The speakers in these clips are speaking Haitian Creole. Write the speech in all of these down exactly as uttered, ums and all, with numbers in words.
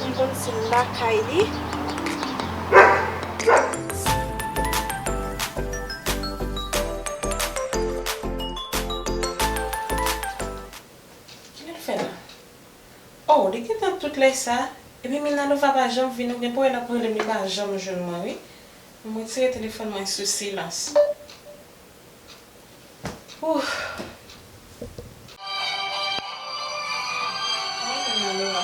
Ki konn si l lakay li. Kilè l fè la? Oh, li gentan tout lè sa. Epi Minalova pa janm vini, ou gen pou wè l ap rele m, li pa janm jwenn mwen, wi. M retire telefòn mwen sou silans. Ouh. Oh, Minalova.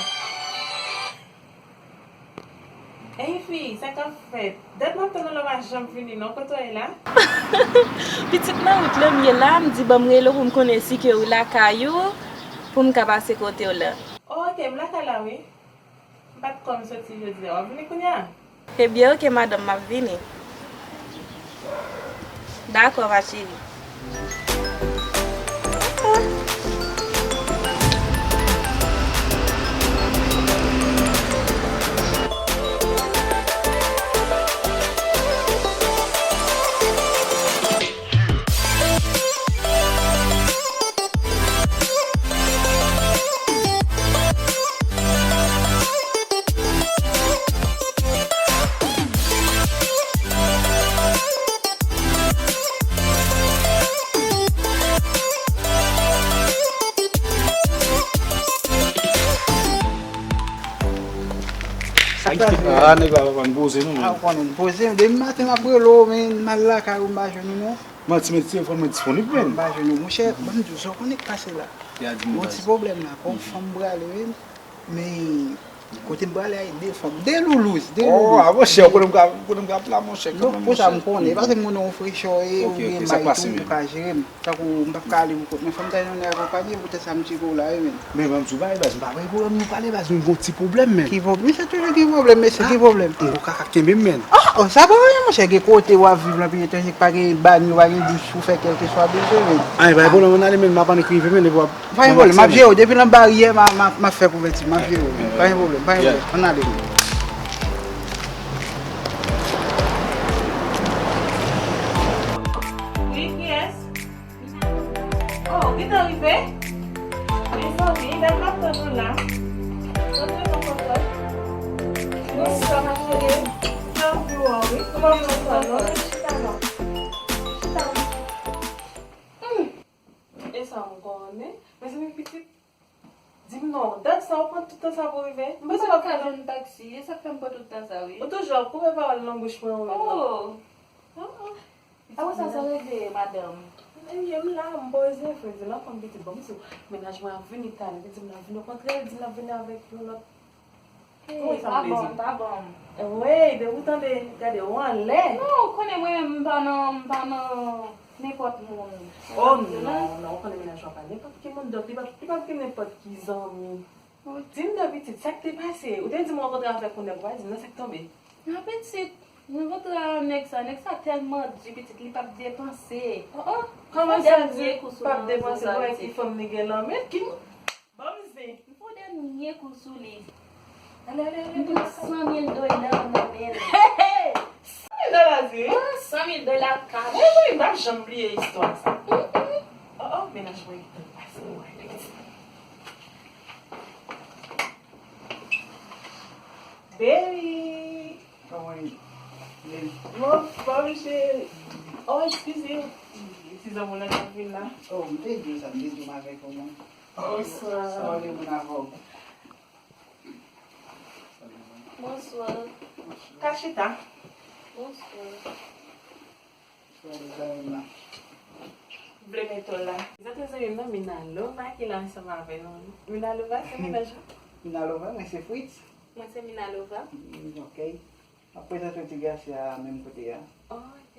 Ey fi, sa k ap fèt? Dat m ap tann ou la, w pa janm vini non, kote w ye la? Pitit, nan wout la m ye la, m di ban m rele w pou m konnen si ke ou lakay ou, pou m ka pase kote w la. Oh, ok, m lakay la wi. M pa t konn soti jodi a. W ap vini kounye a? Ebyen, ok, madanm, m ap vini. Dakò, ma chérie. Sa k pase? Ah, nèg la pa konn poze non, men. Ah, ou konnen m poze, depi maten m ap rele w, men m al lakay ou, m pa jwenn ou non. Manti, men telefòn mwen disponib, men. M pa jwenn ou. Monchè, ban m di w, sa w konnen k pase la? Gon ti pwoblèm la, gon fanm m prale, men, men kote m prale a, e de fanm, de loulouz, de loulouz. Oh, ah, monchè, ou konnen m ka, ou konnen m ka pla, monchè, kanmenm, monchè. Non, pou sa m konnen, paske m konnen w frechò e, ou gen may tou, ou ka jere m. Tankou m p ap ka ale pou kont mwen, fò m ta jwenn yon nèg akonpanye, poutèt sa m tcheke w la, wi, men. Men ban m di w bagay, baz, m pa bay pwoblèm, nou pale, baz, nou gon ti pwoblèm, men. Ki pwoblèm? Mesye toujou gen pwoblèm, mesye, ki pwoblèm? M gon kaka k kenbe m, men. Oh, oh, sa pa anyen, monchè, gen kote w ap viv nan peyi etranje, pa gen banyo, pa gen douch pou fè kèlkeswa bezwen, men. Anyen, pa gen pwoblèm, ann ale, men, m ap annik rive, men, epi w ap. Pa gen pwoblèm, m ap jere w, depi nan baryè, m a, m a, m ap fè kouvèti, m ap jere w, men. Pa gen pwoblèm, pa gen pwoblèm, ann ale, men. Wi, kiyès? Oh, ou gentan rive? Mezanmi, dat m ap tann ou la. Rantre nan kòkòt. Bonswa, ma chérie. Byen, byen, wi. Kòman w ye? Chita non. Chita non. Hmm. E sa m konnen. Mezanmi, pitit. Di m non, dat sa ou pran tout tan sa pou rive? M panse w ap ka jwenn taksi, e sa k fè m pran tout tan sa, wi. Ou toujou ap koupe pawòl nan bouch mwen, ou menm nan. Oh! Ah, ah. Apre sa, sa regle, madanm? Ebyen, m la, m poze, frè, di l anfòm, pitit, bon, m di w, mennaj mwen ap vini talè, li di m l ap vini, okontrè, li di l ap vini avèk yon lòt. Ey, pa ban m, pa ban m. Wi, depi w tande, gade, ou anlè. Non, ou konnen mwen, m pa nan, m pa nan nenpòt moun. Oh, non, non, ou konnen mennaj ou pa nenpòt ki moun, donk li p ap, li p ap gen nenpòt ki zanmi. Di m non, pitit, sa k te pase? Ou te di m w rankontre avèk yon nèg, ou pa di m non, sa k tonbe? Non, pitit, m rankontre a nèg sa, nèg sa tèlman di, pitit, li p ap depanse. Oh, oh. Kòman sa di p ap depanse? Pou wè ki fanm li gen nan men, ki moun? Ban m zen. M fè yon dènye kou sou li. Ale, ale, ale, ale. M pran san mil dola nan men l. Hey, hey! San mil dola di, wi? Ah, san mil dola cash. Wi, wi, m p ap janm bliye istwa sa. Mm, mm. Oh, oh, mennaj mwen gentan pase, wi. Baby! Kòman ye? Byen. Mwen anfòm, cheri. Oh, eskize. Ti zanmi w lan k ap vin la. Oh, m te di w sa, m te di w m avèk ou, mwen. Bonswa. Sa w gen moun avè w? Bonswa. Ka chita. Bonswa. Bonswa, zanmi m nan. Vle mete w la. Prezante zanmi m nan, Minalova ki la ansanm avè nou. Minalova, se mennaj ou? Minalova, mwen se Fritz. Mwen se Minalova. Mm, ok. M ap prezante w ti gason a menm kote a. Oh, ok.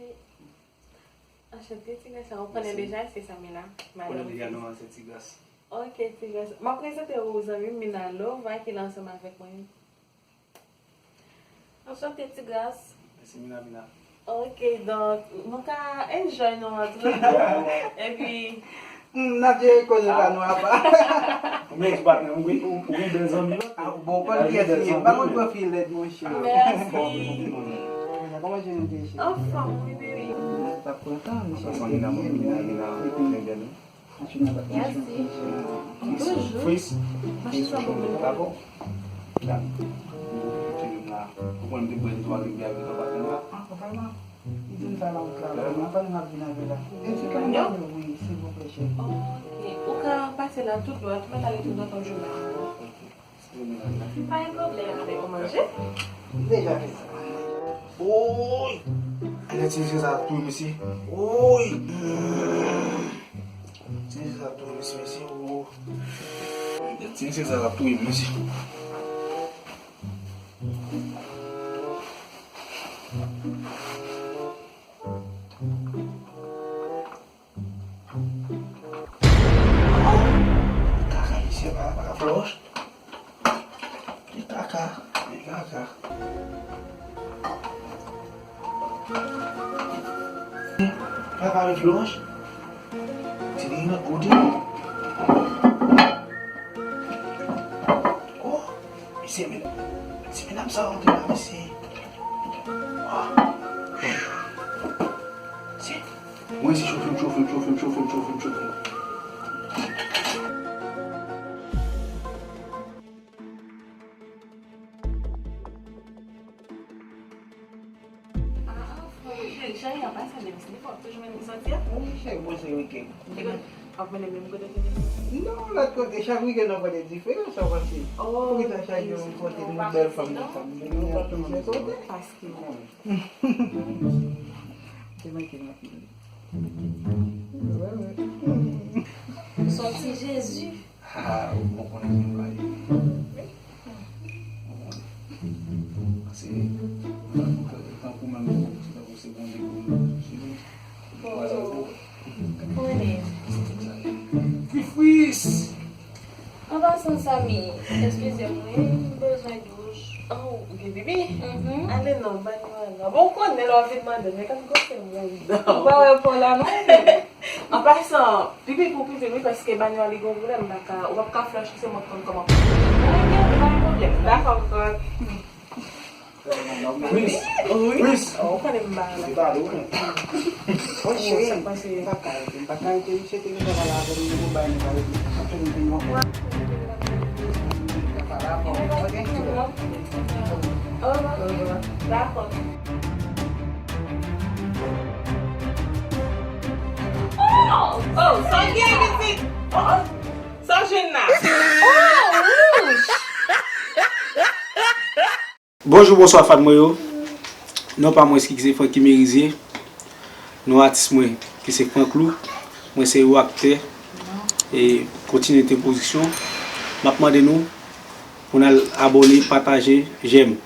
Anchante, ti gason. Ou konnen deja, se Samina, madanm Fritz. Konnen deja, non, se ti gason. Ok, ti gason. M ap prezante w zanmi m, Minalova, ki la ansanm avèk mwen. Anchante, ti gras. Mèsi, Mina, Mina. Ok, donk, nou ka enjoy nou an tou lè de. Epi, hmm, n ap jere koze pa nou apa. Ou menm tou patnè m, wi, ou, ou gen bèl zanmi, non? Ah, bon, ou konn kiyès li ye. M pa konn pran fi lèd, monchè. Mèsi. Kòman je nou te, cheri? Anfòm, wi, baby. Mina, t ap kontan, monchè. Mina, Mina, Mina, Mina, Mina, Mina. Mèsi. Toujou. Fris. Mache sa bon, men. Dakò. Ou konn te bwè de twa rivyè avèk papa Sandra? Ah, vrèman? Li di m sa nan wout la, vrèman, pandan m ap vin avè l la. E di ke m ap vin, wi, silvouplè, cheri. Ok. Ou ka pase la tout dwat, ou mèt ale tout dwat yon jou la. Pa gen pwoblèm, avèk ou manje. M deja fè sa. Woy! Ann ti mesye sa ap touye mesye. Woy! Ti mesye sa ap touye mesye, mesye, wo. Ti mesye sa ap touye mesye. Kaka, mesye, pa, pa ka fè wòch. Li kaka, li kaka. Papa, reflòch. Ti li nan kote. Oh, mesye, men, ti medam sa rantre la, mesye. Ah. Mesye, mwen se chofe m, chofe m, chofe m, chofe m, chofe m, chofe m. Ah, ah, frè, cheri, cheri, an pasan de misye, fò toujou mennen soti a? Wi, cheri, bon, se wikenn. E kon, w ap mennen menm kote ke misye? Non, lòt kote, chak wikenn w ap wè de diferans, sa w panse? Oh, poukisa chak jou w kote nou bèl fanm nan fanm, nou ap plizyè kote? Paske. Te manke m anpil. Wi, wi. Soti Jezi. Ah, ou bon konnen ki m pa ye. Ou konnen. Se, tankou menm, se tankou se Bondye pou nou. Bon, konnen. Fifis! An pasan, Samy, eskize m, wi, m bezwen douch. Oh, ou gen pipi? Mhm. Ale non, banyo a la. Bon, ou konnen lè w ap vin mande m, men kan m konse moun. Ou pa wè po la, non? An pasan, pipi pou pipi, wi, paske banyo a li gon koulè, m pa ka, ou p ap ka flòch, se mwen k konn kòman. Ok, pa gen pwoblèm. Dakò, dakò. Miss, Miss. Oh, ou konnen m ba la. Se pa dou, men. Oh, cheri, sa k pase? M pa ka rete, m pa ka rete, misye te gentan pale avè m, nou bay nou pale. Ap fè nou vin yon. Oh, dakò. Oh, oh, sa w gen, pitit? Oh, sa w jwenn la? Oh, wouch! Bonjou, bonswa, fan mwen yo. Non pa mwen ki se Francky Merizier. Non atis mwen ki se Franklou. Mwen se yon aktè e kontinite pwodiksyon. M ap mande nou pou n al abòne, pataje, jèm.